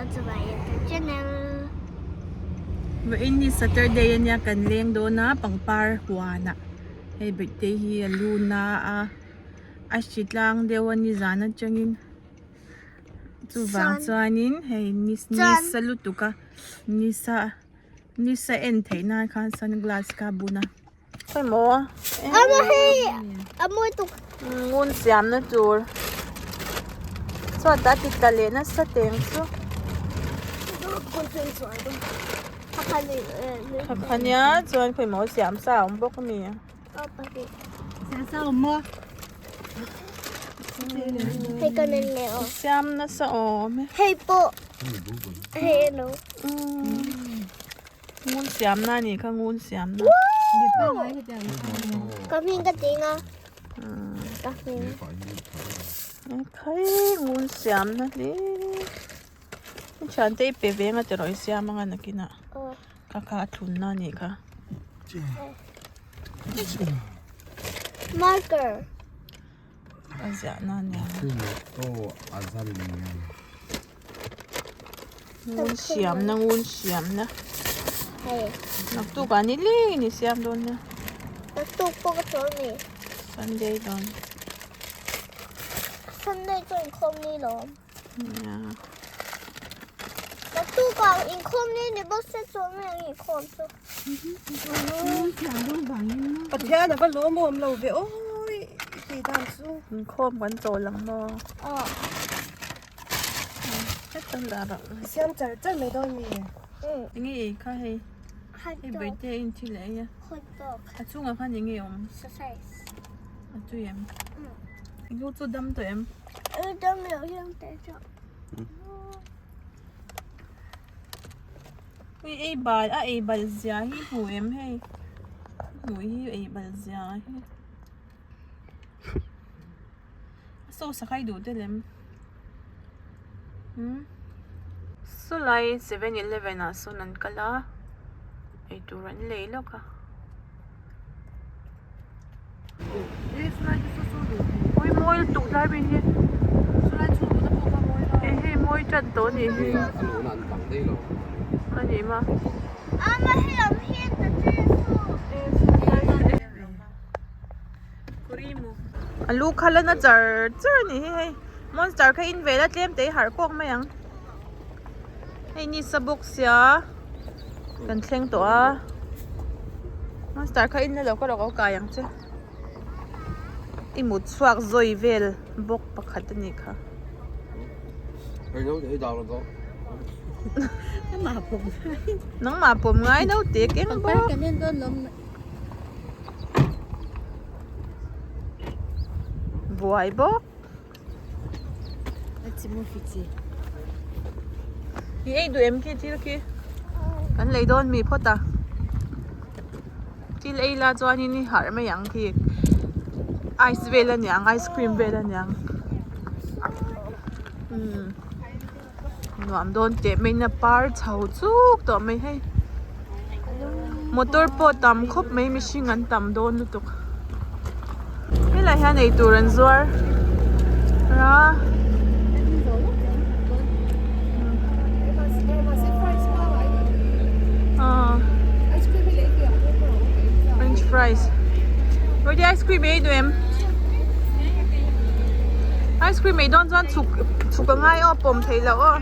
Welcome to my YouTube channel. Vawiin hi Saturday ania kan leng dawn a pangpar huanah hei birthday hi a lu na a a hri tlang deuh a nizan atangin chuvang chuanin hei ni sa lutuk a nisa nisa en theih nan khan sunglass kha a bun a. Khawimaw ngun siamna tur chhuat a ti tla leh nasa teng chu thakha nia chuan khawimaw siam sa a awm bawk ami siam nasa awm e Ngun siamna a nih kha ngun siamna. Ka hming ka ting a. Ka hming. Khai ngun siamna hle. I thiante i pe veng a ti rawh i siam anga nakinah. Kha kha a thlunna a nih kha. Marker. A ziahna a nia. Ngun siamna ngun siamna naktuk ah ni leng in i siam dawn nia naktuk pawh ka chawl mi Sunday dawn Sunday chu inkhawm ni lawm nia naktuk ah inkhawm ni ni bawk se chawl mai ang inkhawm chu Pathian a va lawm awm lo ve awi tih dan chu inkhawm kan chawl ang maw aw Siam char char mai dawn mi. Enge ei kha hei. Hei birthday a in thil a ei a. A chungah khan enge awm? A tui em? I lu chu dam tawh em? Dam loh hian teh chauh. Hei ei bal a ei bal zia hi hmu em hei? Hmu hi ei bal zia hi. Saw sakai duh te lem umm saw lai 7-eleven ah sawn an kal a eitur an lei lawk a ui mawi lutuk tlai mai hi hei hei mawi tan tawh a nih hi a ni ma. A lu khal a na char char a nih hi hei monster kha in vel a tlem te hi harh kawk mai ang hei ni sa bawk sia kan thleng tawh a monster kha in la lo ka rawh ka kai ang che i mut chhuak zawi vel bawk pakhat a nih kha. Nangmah pawm ngai naute keng bawk. Buai bawk. I ei duh em khi thil khi? Kan lei dawn mi phawt a. Thil ei la chuanin i harh mai ang khi. Ice vel a niang ice cream vel a niang. Umm. Nuam dawn teh mai in a par chho chuk tawh mai hei motor pawh tam khawp mai mihring an tam dawn lutuk helai hian eitur an zuar a french fries ice cream ei duh em? Ice cream ei dawn chuan chhuk chhuk a ngai aw pawm theih loh aw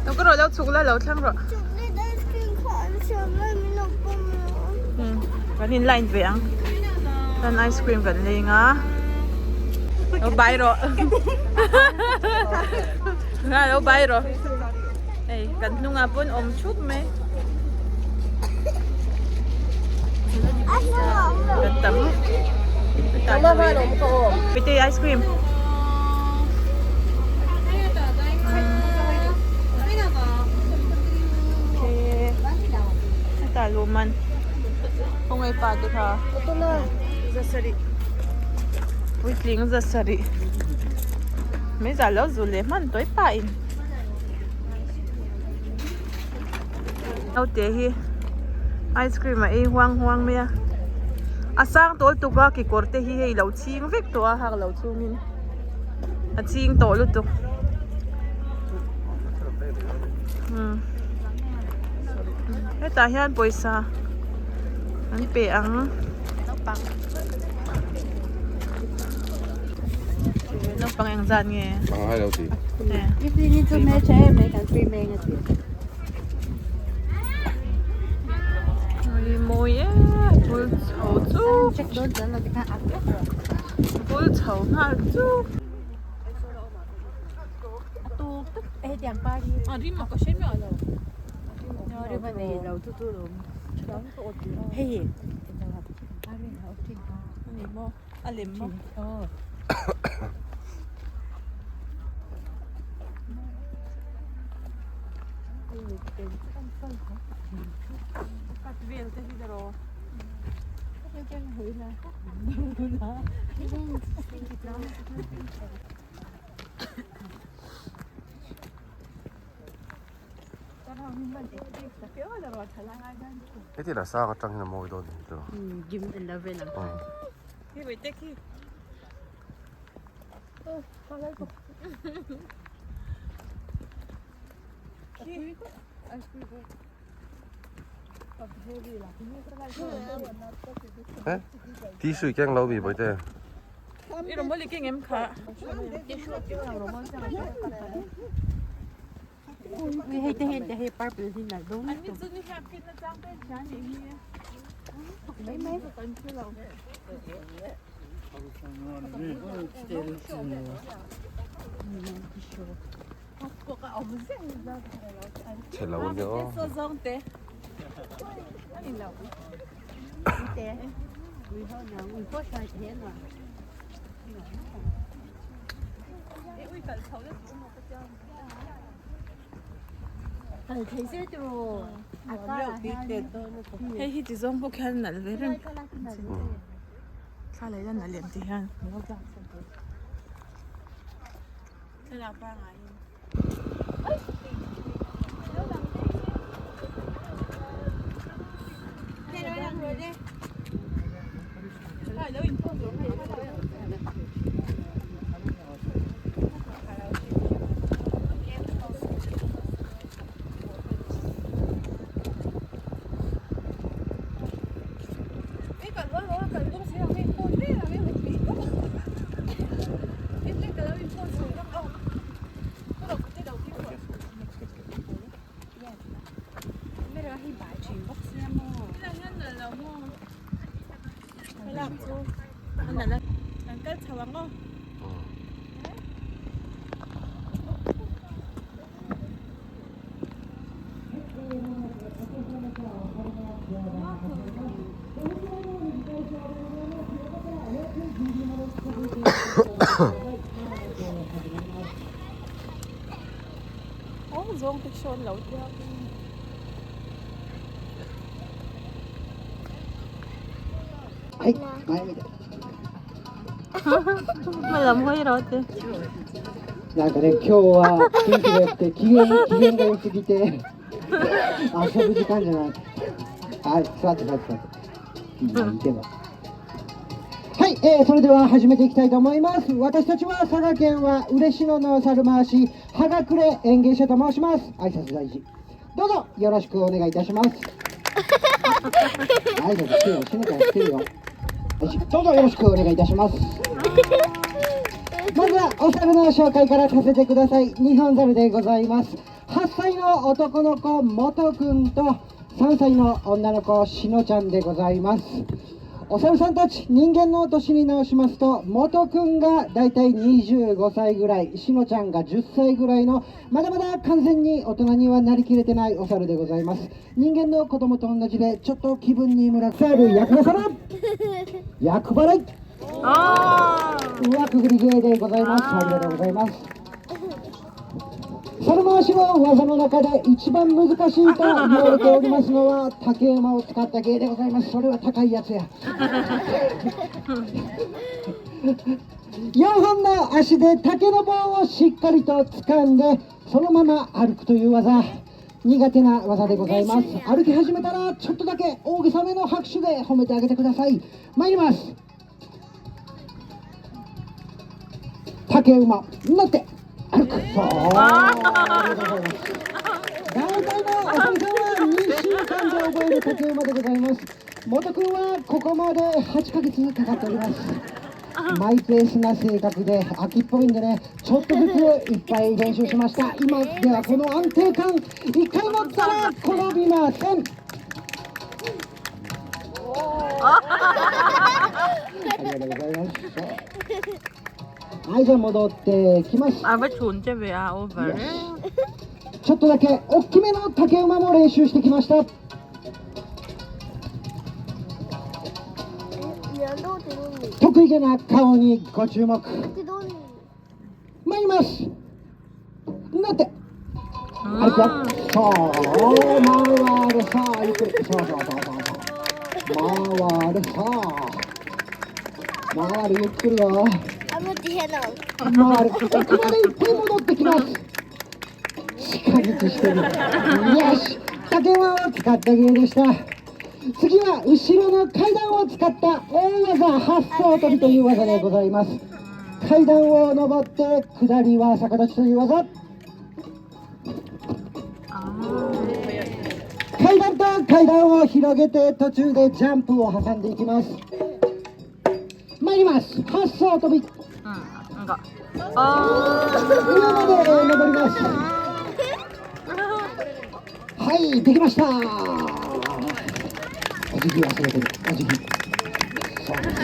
lo ka rawh lo chhuk la lo thleng rawh kan in line ve ang chuan ice cream kan leng a lo bai rawh lo bai rawh hei kan hnungah pawn awm thup mai. Kan tam Pite ice cream Hetah luhman khawngaih pa te kha puitling zasarih mai zah lo zu leh hman tawi pah in. Naute hi ice cream a ei huang huang mai a a sang tawl tuk a kekawr te hi hei lo chhing vek tawh a hak lo chungin. A ching tawh lutuk. Umm hetah hian pawisa an pe ang. Naupang eng zat nge? Mawi em bul chho chu bul chho nghal chu a lem maw. Cut vel te hi erawh Heti la sang atang hian a mawi dawn ni tawh. Tissue keng lo mi bawihte. I rawmawli keng em kha. Chhe lo ania aw. Hei hi ti zawng bawk hian nalh ve reng thla leh la nalh lem ti hian thlalak pangai in. Hmalam hawi rawh te. なんかね、今日は天気が良くて機嫌機嫌が良すぎて遊ぶ時間じゃない。はい、座って座って座って。いいよいいけど。はい、えー、それでは始めていきたいと思います。私たちは佐賀県は嬉野の猿回し、葉隠れ演芸者と申します。挨拶大事。どうぞよろしくお願いいたします。挨拶してよ、しなきゃしてよ。どうぞよろしくお願いいたします。まずはお猿の紹介からさせてください。日本猿でございます。8歳の男の子、もとくんと3歳の女の子、しのちゃんでございます。お猿さんたち、人間の年に直しますと、もとくんがだいたい25歳ぐらい、しのちゃんが10歳ぐらいの、まだまだ完全に大人にはなりきれてないお猿でございます。人間の子供と同じで、ちょっと気分に群がる役の皿役払い上くぐり芸でございます。ありがとうございます。猿回しの技の中で一番難しいと言われておりますのは竹馬を使った芸でございます。それは高いやつや。4本の足で竹の棒をしっかりと掴んでそのまま歩くという技。苦手な技でございます。歩き始めたらちょっとだけ大げさめの拍手で褒めてあげてください。参ります。竹馬乗って歩く。そう。ありがとうございます。団体のお猿さんは2週間で覚える竹馬でございます。元くんはここまで8ヶ月かかっております。マイペースな性格で秋っぽいんでね、ちょっとずついっぱい練習しました。今ではこの安定感、一回乗ったら転びません。ありがとうございます。はい、じゃあ戻ってきます。 A va chhun che ve a over. ちょっとだけ大きめの竹馬も練習してきました。得意げな顔にご注目。参ります。乗って歩くよ。そう、回る。さあ、ゆっくり。そうそうそうそうそう。回る。さあ、回る。ゆっくりよ。回る。奥まで行って戻ってきます。近道してる。よし、竹馬を使った芸でした。次は後ろの階段を使った大技、八層跳びという技でございます。階段を上って下りは逆立ちという技。階段と階段を広げて途中でジャンプを挟んでいきます。参ります。八層跳び。上まで登ります。はい、できました。お辞儀忘れてる。お辞儀。そうです。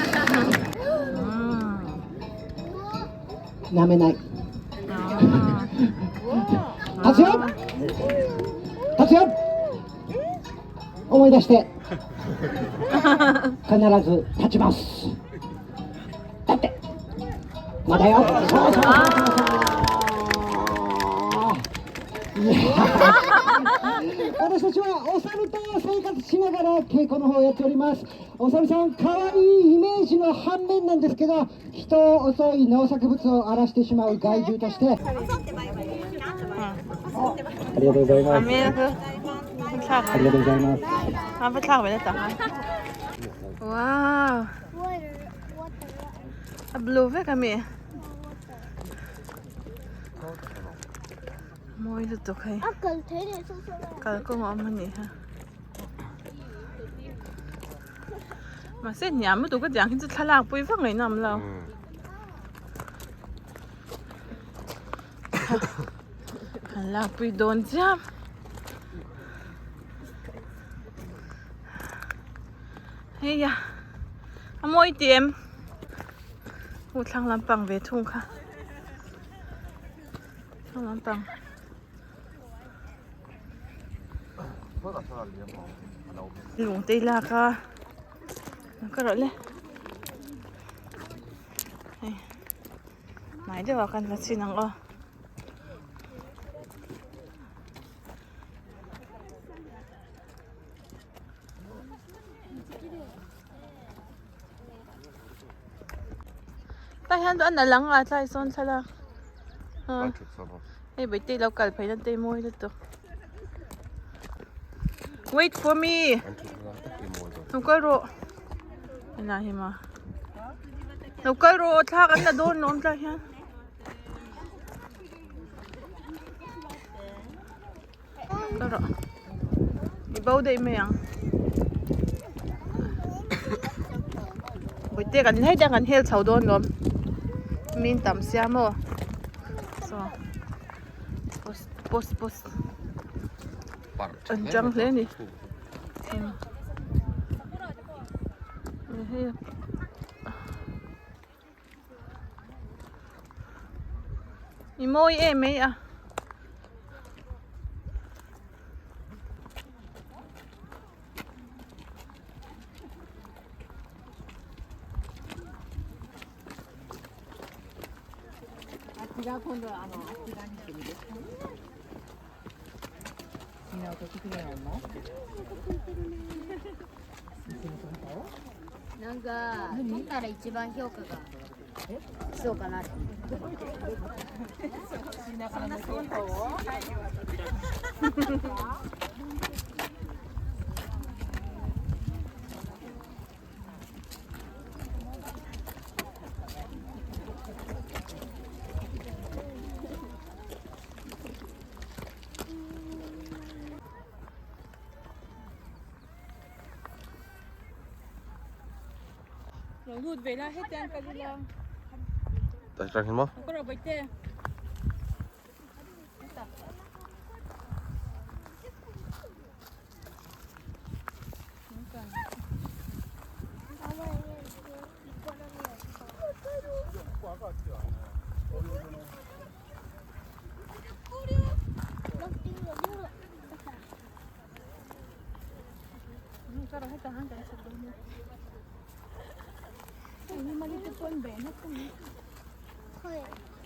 舐めない。立つよ。立つよ。思い出して。必ず立ちます。立って。まだよ。そうそうそうそうそう。いや、私たちはお猿と生活しながら稽古の方をやっております。お猿さん、可愛いイメージの反面なんですけど、人を襲い農作物を荒らしてしまう害獣として。ありがとうございます。ありがとうございます。 A va thlak ve le ta. Wow. A blue vek ami. Mawi lutuk hei. Kalkawng a awm a ni ha. Mahse hniam lutuk ka tiang hi chu thlalak pui vak ngaihna awm lo. Kan lak pui dawn chiam. Hei a, a mawi tih em? U thlang lampang ve thung kha. Thlang lampang. Lung te lak a, ka rawh le. Hei, hnai deuh ah khan va chhin ang aw. Tah hian a na lang a tlai sawn thlalak hei baite lo kal phei na te mawi lutuk wait for me lo kal rawh helai hi maw lo kal rawh thlak an la dawn lawm tlai hian. Ka rawh i bo daih mai ang Bawihte kan hei te kan hel chho dawn lawm min tam sia maw saw post post post an chang hle a ni hei. I mawi em mai a. なんか取ったら一番評価がつそうかなって。Lo lut ve la hetiang kal ila. Ta tang hin maw? Ka rawh baihte.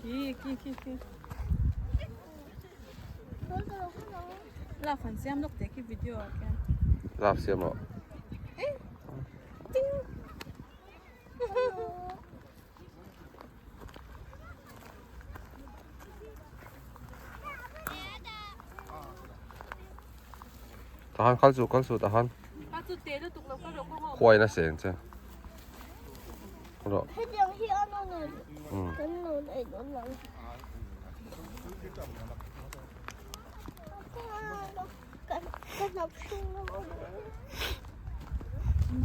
Ki ki ki ki. Laf han siam lawk teh khi video ah khian. Laf siam rawh. Tahan kal chu kal chu tahan. Khuai na seng che. Rawh. Hetiang hi a nawn kan nawn ei dawn lo.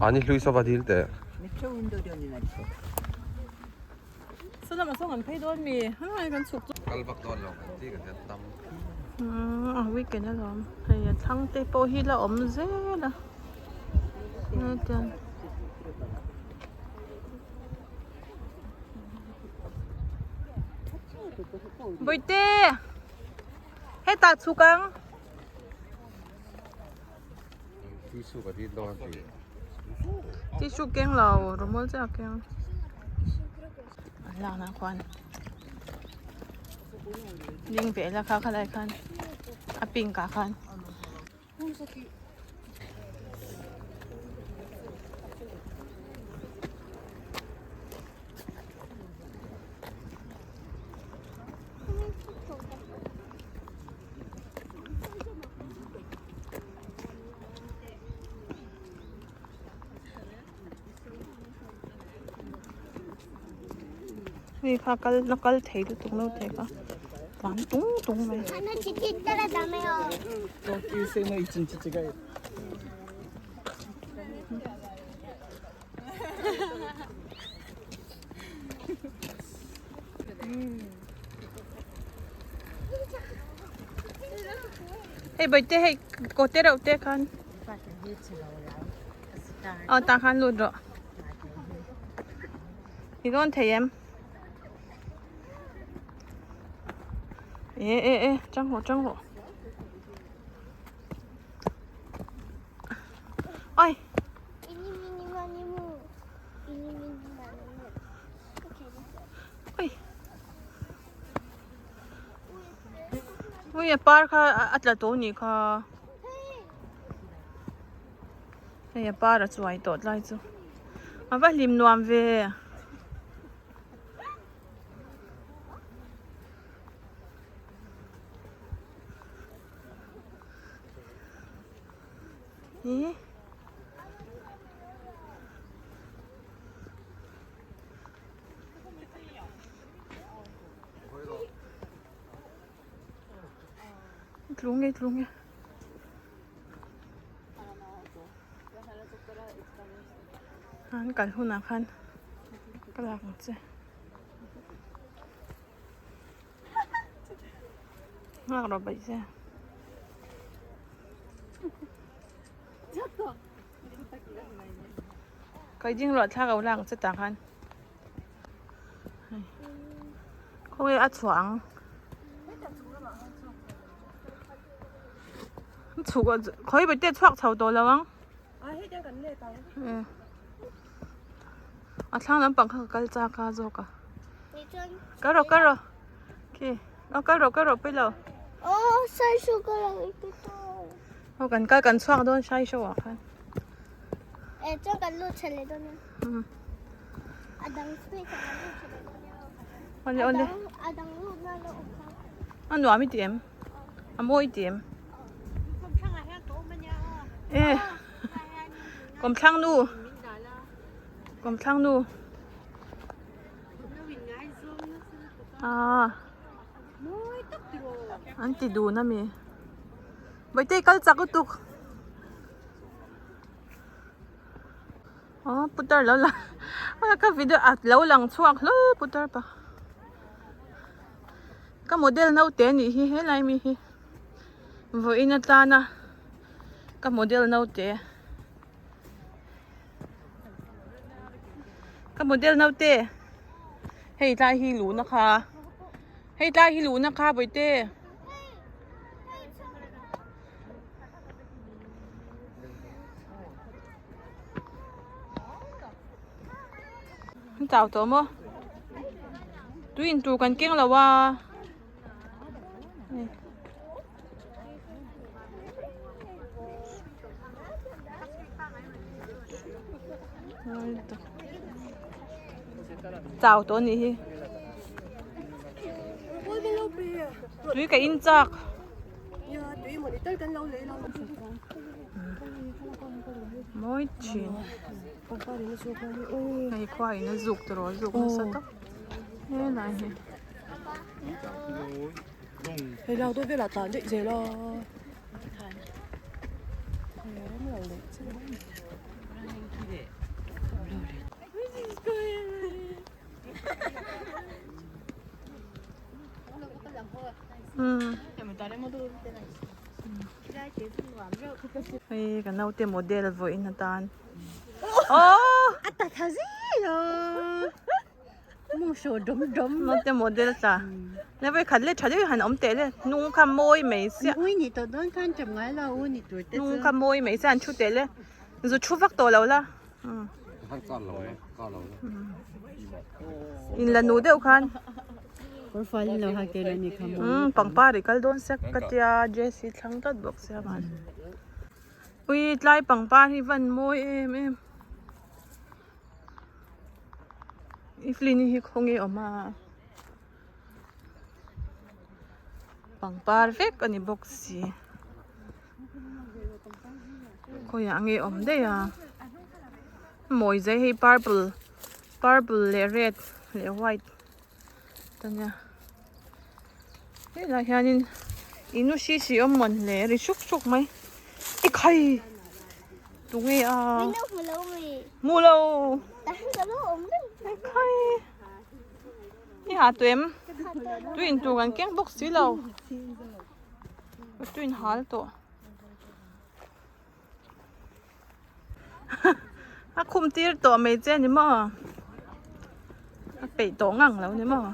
Ani hlui sava dil teh. Salam a sawng an phei dawn mi. Hei kan chhuk chu. Kal vak dawn lo kan ti kan hian tam. A weekend alawm. Hei a thlang te pawh hi la awm zel a. Hetiang. Bawihte! Hetah chhuk ang. Tissue ka dil dawn ti. Tissue keng lo, rawmawl chiah a keng. An lakna khuan ding ve la kha khalai khan a pink ah khan. Hei kha kal la kal thei lutuk lo thei kha tlan tung tung mai. Hei bawihte hei kaw te reuh te khan aw tah khan lut rawh i dawn thei em e e e chang rawh chang rawh oi. Ui. Ui a par kha a tla tawh anih kha. Hei a par a chuai tawh tlai chu. A va hlim nuam ve. Hi. Tlung e tlung e. An kal hunah khan ka lak ang che. Nghak rawh paih che. Kai ding rawh thla ko lang che tah khan. Khawnge a chhuah ang. Chhuk khawi bai te chhuak chho tawh lo ang. A thlang lampang kha ka kal chak a zawk a. Kal rawh kal rawh. Khi kal rawh kal rawh pawi lo. Aw kan kal kan chhuak dawn hrai show ah khan. Eh chuan kan lut tha leh dawn a. A dang space ah kan lut tha leh dawn a. Awle awle. A dang lut na lo awm kha. A nuam i ti em? A mawi i ti em? Eh kawmthlang nu kawmthlang nu ah an ti dun ami. Bawihtei kal chak lutuk. Aw putar lo la. Ka video a lo lang chhuak hlawl putar pa. Ka model naute anih hi helai mi hi vawiin atana ka model naute ka model naute hei tlai hi luhna kha hei tlai hi luhna kha bawihte. An chau tawh maw tui in tur kan keng lo a chau tawh anih hi tui ka in chak. Mawi thin. Hei khua in a zuk tawh a zuk nasa tak helai hi. Hei lau dawn velah tlan daih zel a. Hei ka naute model vawiin atan aww A ta tha zel a mawng saw dawm dawm naute model tla le vawi khat leh tha deuhin han awm teh le hnung kha mawi mai chiah ui ni tawh dawn khan ṭap ngai lo u ni tur te chu hnung kha mawi mai chiah an thu teh le zu thu vak tawh lo la. In la nu deuh khan pangpar i kal dawn sek ka tia JC thlang tlat bawk sia man ui tlai pangpar hi van mawi em em Evelyn hi khawnge awm a pangpar vek a ni bawk si. Khawiah nge awm daih a mawi zai hei purple purple leh red leh white te nia helaiah hianin inu hri hri awm mawn hle ri hruk hruk mai ekhai tunge a hmu lo ekhai i ha tawh em tui in tur kan keng bawk si lo. Ka tuin hal tawh. A khum tir tawh mai che ni maw? A peih tawh ngang lo ni maw?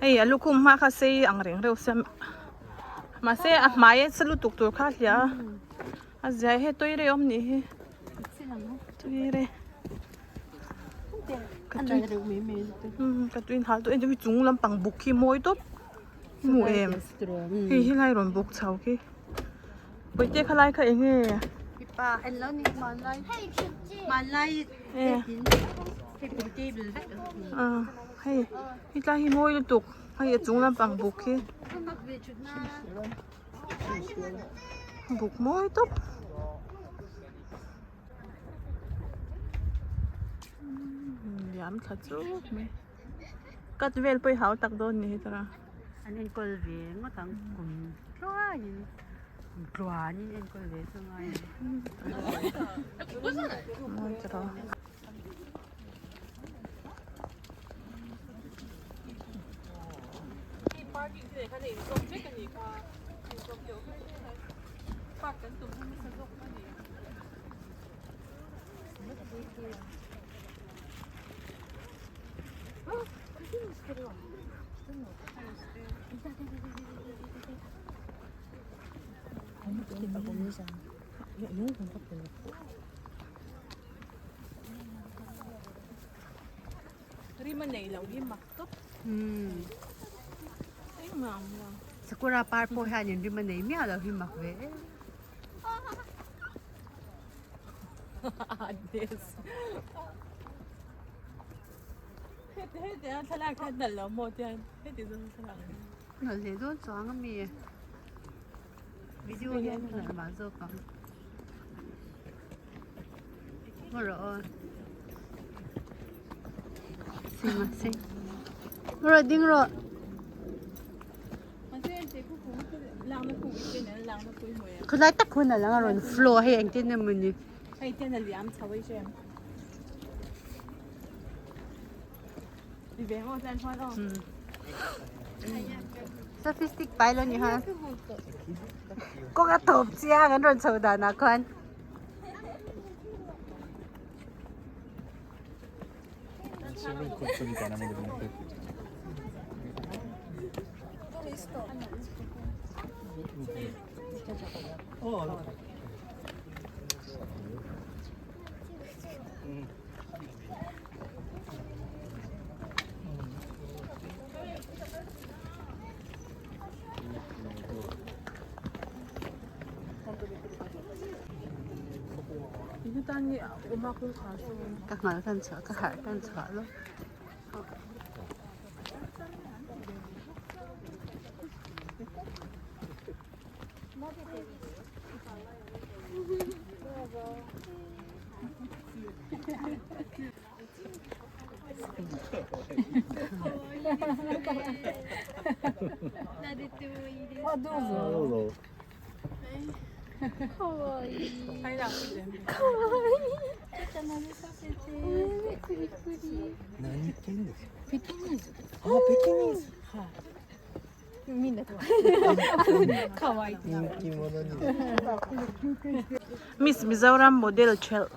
Hei a lukhum hma kha sei ang reng reuh sia mahse a hmai a sa lutuk tur kha a hliah a a zia hi tui rei awm nih hi tui rei. Ka tui ka tui hal tawh em chung lampang buk khi mawi tawp hmu em hei hi lai rawn buk chho khi pawite kha lai kha eng nge hei hetlai hi mawi lutuk hei a chung lampang buk khi buk mawi tawp. Liam thla chuk mai cut vel pawh i hau tak dawn ni hi tara. An enkawl ve ngawt ang kum tluanin kum tluanin enkawl ve chu ngai ang. Mawi tara. Parking te khan a inzawm vek a nih kha inzawm deuh vek park kan tum nasa zawk a ni. Rima nei lo hi mak tawp. Engmah awm lo. Sakura par pawh hianin rima nei miah lo hi mak ve em. Nalh leh dawn chuang a mi video hian nalh mah zawk ang ngaw rawh aw sing a sing ngaw rawh ding rawh. Khawlai tak hun a lang a rawn flow a hei engtin emaw ni. Selfie stick pai lo ni ha. Kawng a tawp chiang an rawn chho danah khuan. Ka nghal kan chhuah ka harh kan chhuah lo. Miss Mizoram model thelh.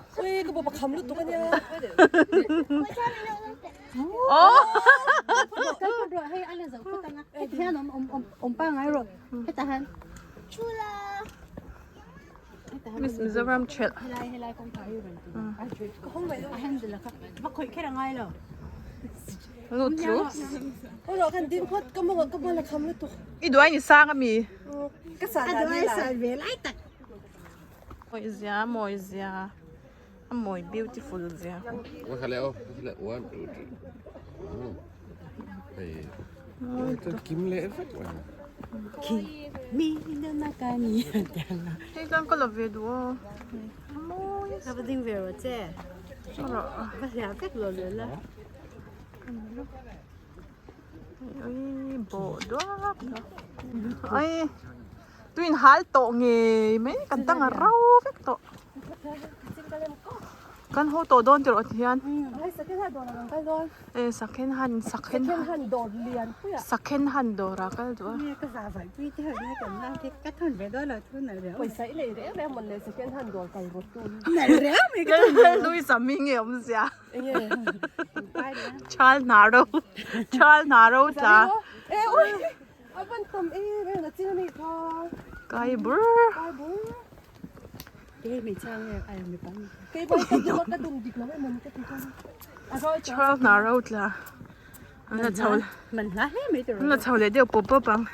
Miss Mizoram thelh. Lut chu. I duai ni sang ami. Mawi zia mawi zia a mawi beautiful zia. One two three hei kim leh vek mai. Hei chuan ka la ve duh aw a mawi Ka va ding ve rawh che. Ka hliah vek lo leh la. Ui bawh duak ai tuin hal tawh ngei mai kan tang a ro vek tawh kan haw tawh dawn tih erawh hian e sakhen han sakhen sakhen han dawr ah kal duh a Luisa mi nge awmzia. Chal hna ro chal hna ro tla kai bur chal hna ro tla an la chho an la chho leh deuh pawp pawp ang.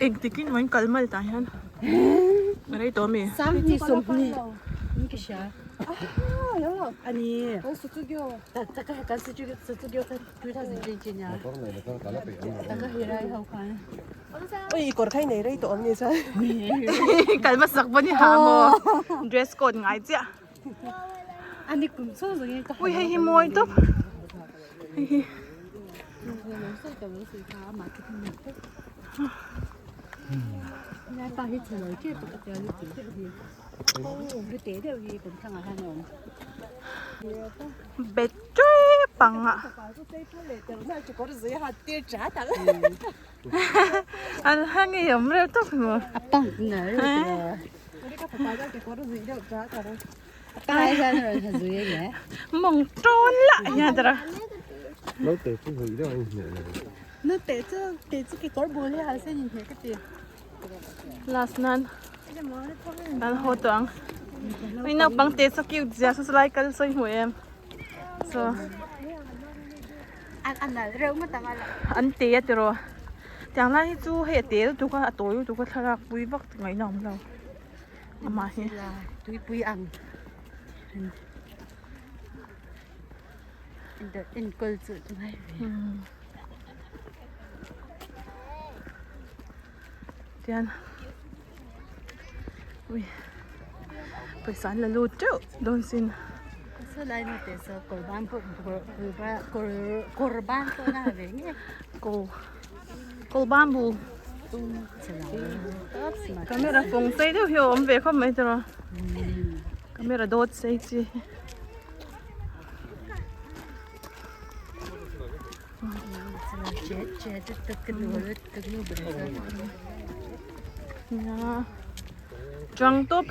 Engtikin maw in kal mal tah hian rei tawh ami? Kal hmasak pawh ni ha maw dress code ngai chiah. Ui hei hi mawi tawp hei hi bet tep ang a an ha ngei awm reuh tawp maw. Mawng tawn lah hian tara. Last nan kan haw tawh ang. Ui naupang te chu cute zia saw lai kal sawi hmu em. So an te a tiraw. Tiang lai hi chu hei a te lutuk a a tawi lutuk a thlalak pui vak ngaihna a awm lo. Amah hi. Tuipui ang enkawl chu chu ngai ve. Tian ui pawisa an la lut teuh dawn sin. Saw lai nu te saw kawr ban pawh kawr kawr ban pawh na ve nge. Kaw kaw bamboo. Camera fawng chei deuh hi a awm ve khawp mai tiraw. Camera dawt sei chi. Chang tawp.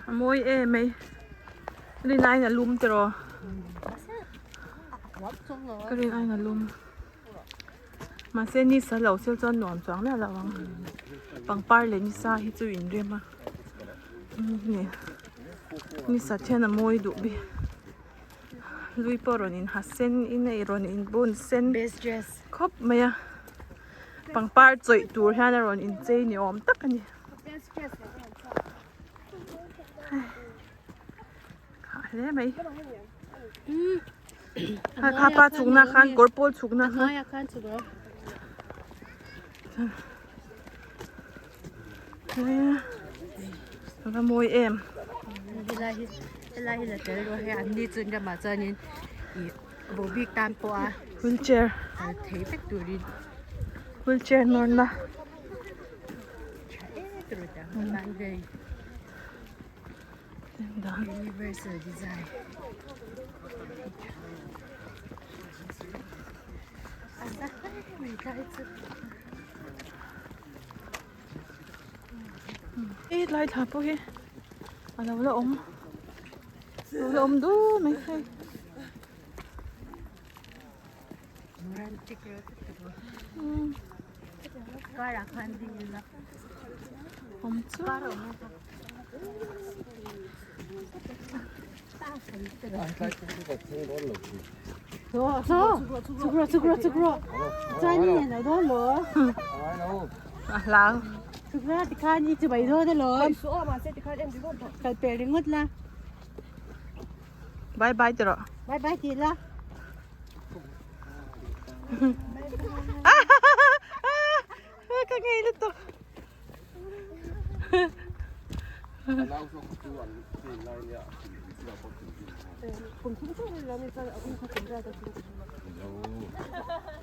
A mawi em mai. Rin aiin a lum tiraw? Ka rin aiin a lum. Mahse ni sa lo sel chuan nuam chuang miah lo ang. Pangpar leh nisa hi chu inrem a. Ni sat hian a mawi duh bik. Lui pawh rawn in ha sen in a rawn in bun sen khawp mai a. Pangpar chawih tur hian a rawn inchei ni awm tak a ni. Hah hle mai. Ha kha pa chukna khan kawr pawl chukna khan. A va mawi em. Helai hi helai hi la tel rawh hei an ni chun ramah chuanin ih vohbik tan pawh a wheelchair thei vek turin wheelchair nawrna tha em tur a tan vei universal design a za hle mai tlai chu. He tlai thla pawh hi a lo la awm a lo la awm dul mai hei. Awm chu. A hlau. Bye bye ti rawh. Bye bye ti la. Ka ngei lutuk.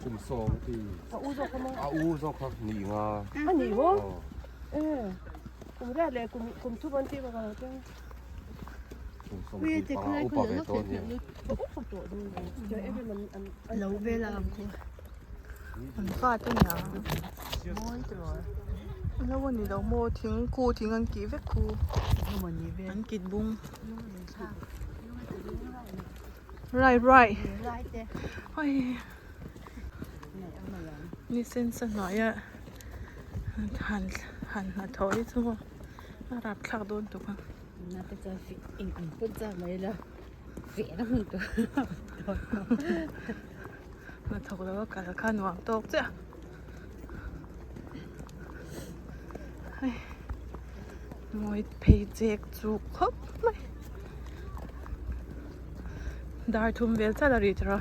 Kum sawm ti. A u zawk kha maw? A u zawk kha ni nga. A ni maw? E kum riat leh kum kum thum an tih bawk a lo te. Kum sawm ti panga upa ve tawh nia. Upa tawh dawn. Lo vel a ang khaw. An fa te nia lo a ni lo maw thing khu thing an kih vek khu an kit bung rai rai hei ni sen sa hnuaia han han hnathawh hi chu maw a rapthlak dawn tuk a. Hnathawk lo a kal kha nuam tawk chiah hei mawi phei chek chuk khawp mai dar thum vel chiah la ri tawh a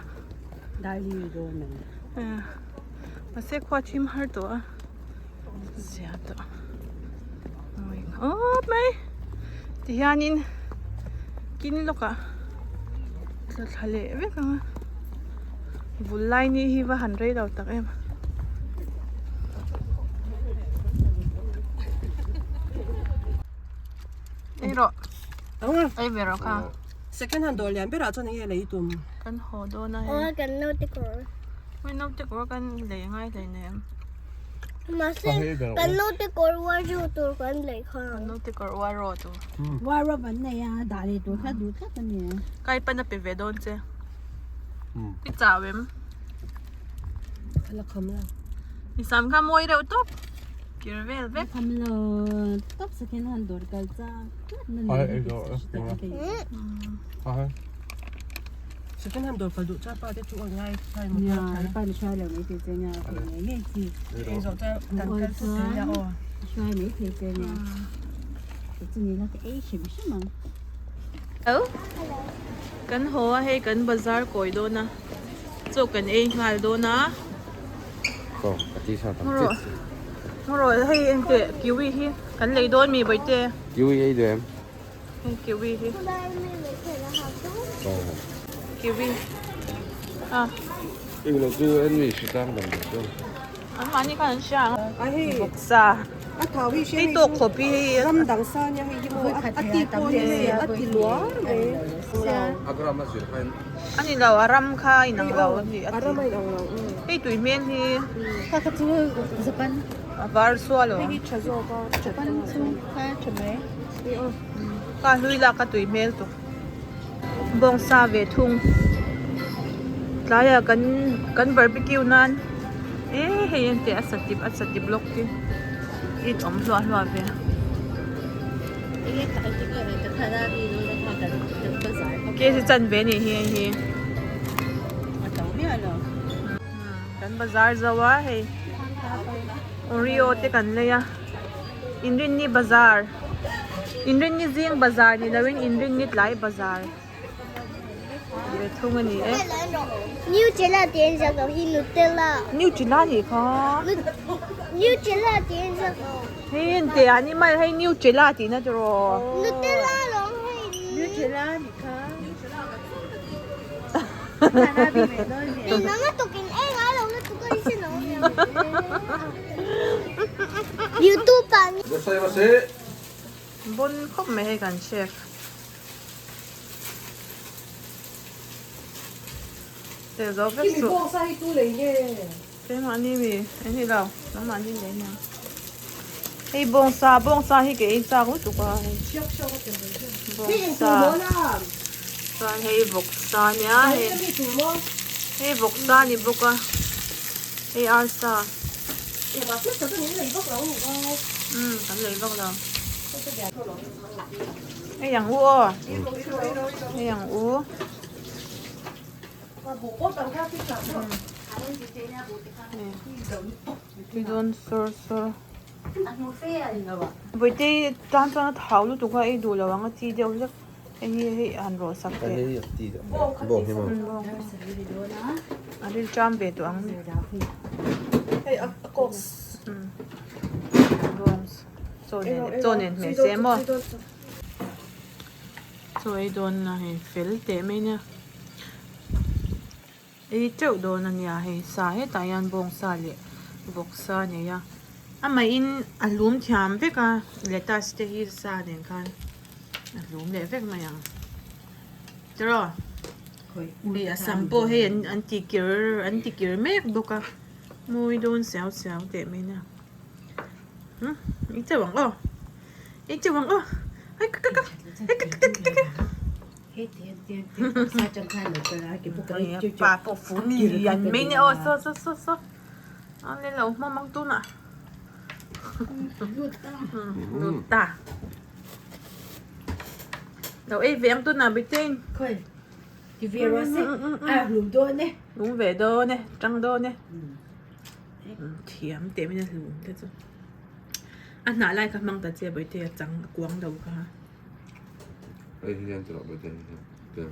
dar hi dawn ang mahse khua thim har tawh a zia tawh mawi khawp mai tihianin kin lawkah tla thla leh vek ang a vul lai ni hi va han rei lo tak em. Ei rawh ei ve rawh kha Second hand dawr lian berah chuan enge lei tum. Kan haw dawn a hei. Aw kan naute kawr. Hei naute kawr kan lei ngai hleinem. Mahse kan naute kawr uar ru tur kan lei kha. Kan naute kawr uar rawh tur. Uar rawh an nei a dah leh tur kha duh tlat a ni. Kai pan a pe ve dawn che. I chau em? La kham la. I sam kha mawi reuh tawp. Kir vel vek. Kham lo tawp second hand dawr kal chak tlat na ni. Ai ei dawr a. Ai. Second hand dawr kal duh chuan pa te chu awi ngai thlai maw Nia pa ni hruai lo mai thei che nia thei ngei ngei chi. Ei zawh chuan kan kal thut thei nia aw. Hruai mai thei che nia. Chu ni la ka ei hrim hrim ang. Hello. Kan haw a hei kan bazar kawi dawn a chaw kan ei nghal dawn a. Ngaw rawh hei engteh kiwi hi kan lei dawn mi bawihte. Kiwi ei duh em? Hei kiwi hi. Kiwi. Ah. Eng lo chu en mi hritlang dam deuh deuh. An mahni khan an hria ang. Vawksa. Hei tawk khawp hi hei. Ram dang sa nia hei hi maw a ti pawh ni hei a ti luar mai. A gram a zir khan. A ni lo a ram kha a inang lo a ni a ti. A ram a inang lo. Hei tui hmel hi. Kha kha chu Japan. A var sual lo. Hei hi tha zawk a. Japan chu kha tha mai. Ka hlui lak a tui hmel tuk. Bawngsa ve thung tlaiah kan kan barbecue nan eh hei an tih a satip a satip lawk te it awm hluah hluah ve kg chanve a nih hi hei hi kan bazar zo a hei oreo te kan lei a. Inrinni bazar Inrinni zing bazar ni loin Inrinni tlai bazar ve thung a ni e. Nutella tih an ziak loh hi Nutella. Nutella nih kha. Nutella tih an ziak lo. Hei en teh ah ni mai hei Nutella tih na tiraw. Nutella lawm hei ni. Nutella nih kha. Nang a tukin eng a lo na tukin sin awm YouTube ah Bon khawp mai hei kan chef. Tel zo vek suh. Keimahni mi eng ni lo nangmahni lei nia. Hei bawngsa bawngsa hi ka ei chak lutuk a hei. Bawngsa chuan hei vawksa nia hei hei vawksa ni bawk a hei arsa. Umm kan lei vak lo. Hei ang u aw hei ang u. Tui dawn sawr sawr Vawite tan chuan a thau lutuk a ei duh lo ang a chi deuh hlek hei hi hei han rawh sak teh a ril ṭam ve tawh ang chaw nen chaw nen hmeh se maw. Chaw ei dawn la hei fel teh mai nia ei teuh dawn a nia hei sa hetah hian bawng sa leh vawk sa a nei a amahin a hlum thiam vek a lettuce te hi sa nen khan a hlum leh vek mai ang tiraw hei a sam pawh hei an ti kir an ti kir mek bawk a mawi dawn siau siau teh mai nia ei teuh ang aw. Ei teuh ang aw. Ai ka ka ka. Ai ka ka ka ka. Pa pawh fun lian mai nia aw saw saw saw saw. A ni lo hma mang tunah. Lut ta. Lo ei ve ang tunah Bitein. Khoi. Ti ve rawh se. A hlum dawn e. Hlum ve dawn e. Tang dawn e. Thiam teh mai a hlum te chu. A hnah lai kha hmang ta che bawihte a chang a kuang do kha. Hei hi hian tawh bawihte hi hian tel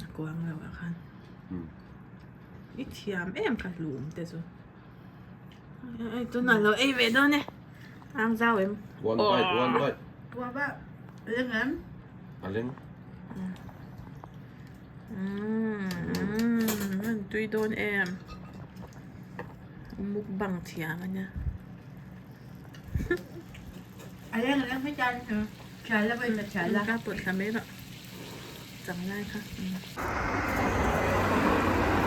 a kuang lo ah khan. I thiam em ka hlum te chu. Ai tunah lo ei ve dawn e. Ang zau em. One bite one bite. Pua ba leng em. A leng. Umm an tui dawn em. Mukbang thiam a nia. A leng leng mai tan chu thial la vawi thial la. Ka pawt thla mai rawh. Chang lai kha.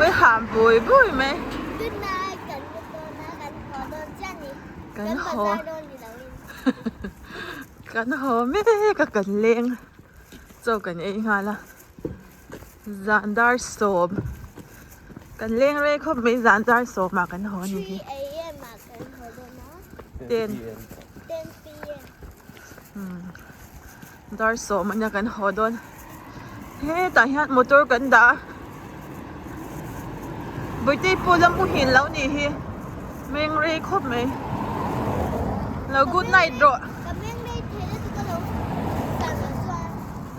Oi ham bui bui mai. Good night kan mu dawn a kan haw dawn chiah ni. Kan haw. Kan bazar dawn ni lo in. Kan haw mek a kan leng. Chaw kan ei nghal a. Zan dar sawm kan leng rei khawp mai zan dar sawm ah kan haw a ni hi. 3 am ah kan haw dawn a. 10. 10 pm. Dar sawm ania kan haw dawn. Hetah hian motor kan dah a. Bawihte pawh la muhil lo nih hi. Meng rei khawp mai. Lo good night rawh. Ka meng rei thei la chu ka lo tan loh chuan.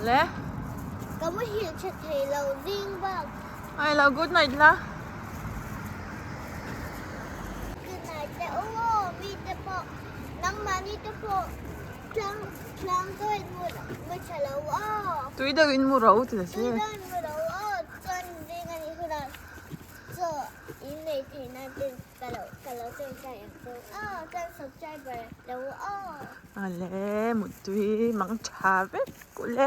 Le. Ka muhil tha thei lo zing bak. Ai lo good night la. Good night te u aw mi te pawh nangmahni te pawh tlang tlang dawih mu tha lo aw. Tui deuhin mu rawh u ti ta che. Tui deuhin mu rawh u aw. Chuan zing a nih hunah chaw in nei theih nan ten ka lo. Subscriber lo aw. Ale, mutui mang tha vek ule.